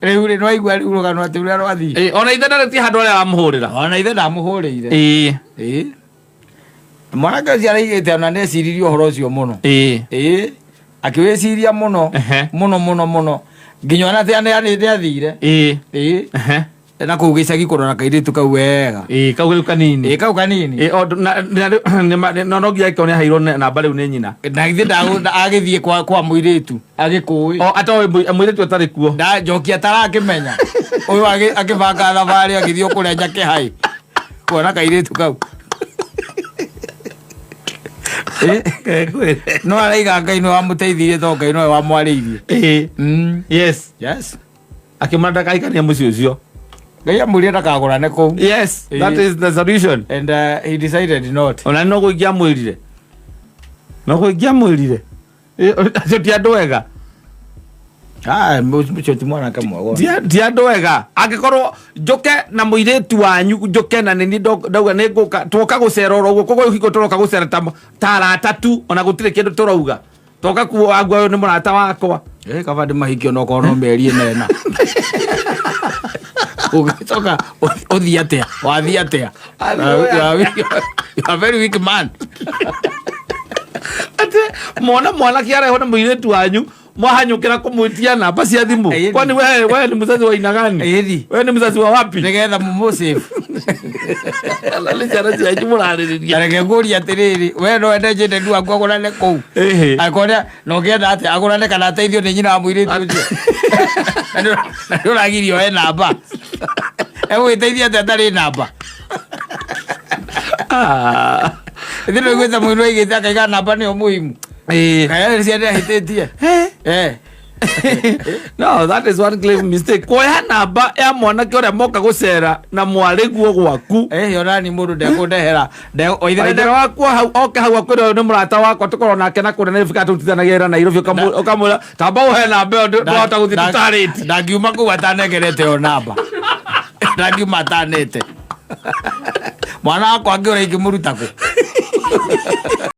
Rĩu rĩ, nĩwaigua rĩu rũgano atĩ ũrĩa rwathiĩ. Ĩĩ, ona ithe ndarĩ ti handũ arĩa aramũhũrĩra. Ona ithe ndamũhũrĩire. Ĩĩ. Ĩĩ. Mwanake ũcio araigĩte ona nĩeciririe ũhoro ũcio mũno. Ĩĩ. Ĩĩ. Akĩwĩciria mũno. Ehe. Mũno mũno mũno. Nginya ona atĩ nĩathire. Ĩĩ. Ĩĩ. Ehe. Na kũu gĩcagi kũrora kairĩtu kau wega. Ĩĩ, kau rĩu kanini. Ĩĩ, kau kanini. Ĩĩ, o, na no nginya angĩkorwo nĩaheirwo namba rĩu nĩ nyina. Na githĩ agĩthiĩ kwa mũirĩtu agĩkũĩ. O atoĩ mũirĩtu atarĩ kuo. Nda njoki atarakĩmenya. Ũyũ akĩbanga thabarĩ agĩthiĩ kũrĩa Nyakĩhai kuona kairĩtu kau. Ĩ, no araiga Ngai nĩwe wamũteithirie tondũ Ngai nowe wamwarĩirie. Ĩĩ. Yes. Yes. Akĩmwĩra ndakahikanie mũciĩ ũcio. Ngai amwĩrire ndakagũrane kũu. Yes, that Ĩĩ. is the solution. And he decided not. Ona no kũingĩamwĩrire. No kũingĩamwĩrire. Acio ti andũ ega. Ah, ũcio ti mwanake mwega. Ti andũ ega. Angĩkorwo njũke na mũirĩtu wanyu njũke na nĩ niĩ ndauga nĩ ngũka twoka gũcera oro ũguo koguo hingo tũroka gũcera ta arata tu ona gũtirĩ kĩndũ tũrauga. Toka kuo agua ũyũ nĩ mũrata wakwa. Eh, kaba ndĩmahikie onokorwo no mĩeri ĩna. Ũgĩcoka ũthiĩ atĩa? Wathiĩ atĩa? You are very weak man. Atĩ mwana mwanake arehwo nĩ mũirĩtu wanyu mwahanyũkĩra kũmwĩtia namba cia thimũ. Ĩĩ. Kwani wewe ni mzazi wa aina gani? Ĩĩ. Wewe ni mzazi wa wapi? Nĩgetha mũmũsave. Kana nĩ ciana cianyu mũrarĩrĩria. Na reke ngũrie atĩrĩrĩ, we no wende njende waku agũrane kũu? Ĩhĩ. Angĩkorwo na ũngĩenda atĩa agũrane kana ateithio nĩ nyina wa mũirĩtu ũcio? Na nĩ ũragirio oe namba. Egũgĩteithia atĩa atarĩ namba? Ah. Ithuĩ nĩũiguĩte mũndũ aigĩte akaiga namba nĩyo muhimu. Ĩĩ. Kana nĩ ciana ahĩtĩtie. Eh. No, that is one grave mistake. Kuoya namba ya mwanake ũrĩa moka gũcera na mwarĩguo gwaku. Eh, ona ni mũndũ ndekũndehera. Oithere Waithera wakwa hau oke hau akwĩra ũyũ nĩ mũrata wakwa tũkorwo nake na kũrĩa Nairobi kana tũrutithanagia wĩra Nairobi ũkamwĩra tamba ũhe namba ĩyo ndũhota gũthiĩ tũtarĩtie. Ndangiuma kũu atanengerete yo namba. Ndangiuma atanete. Mwana wakwa angĩũra ingĩmũruta kũ?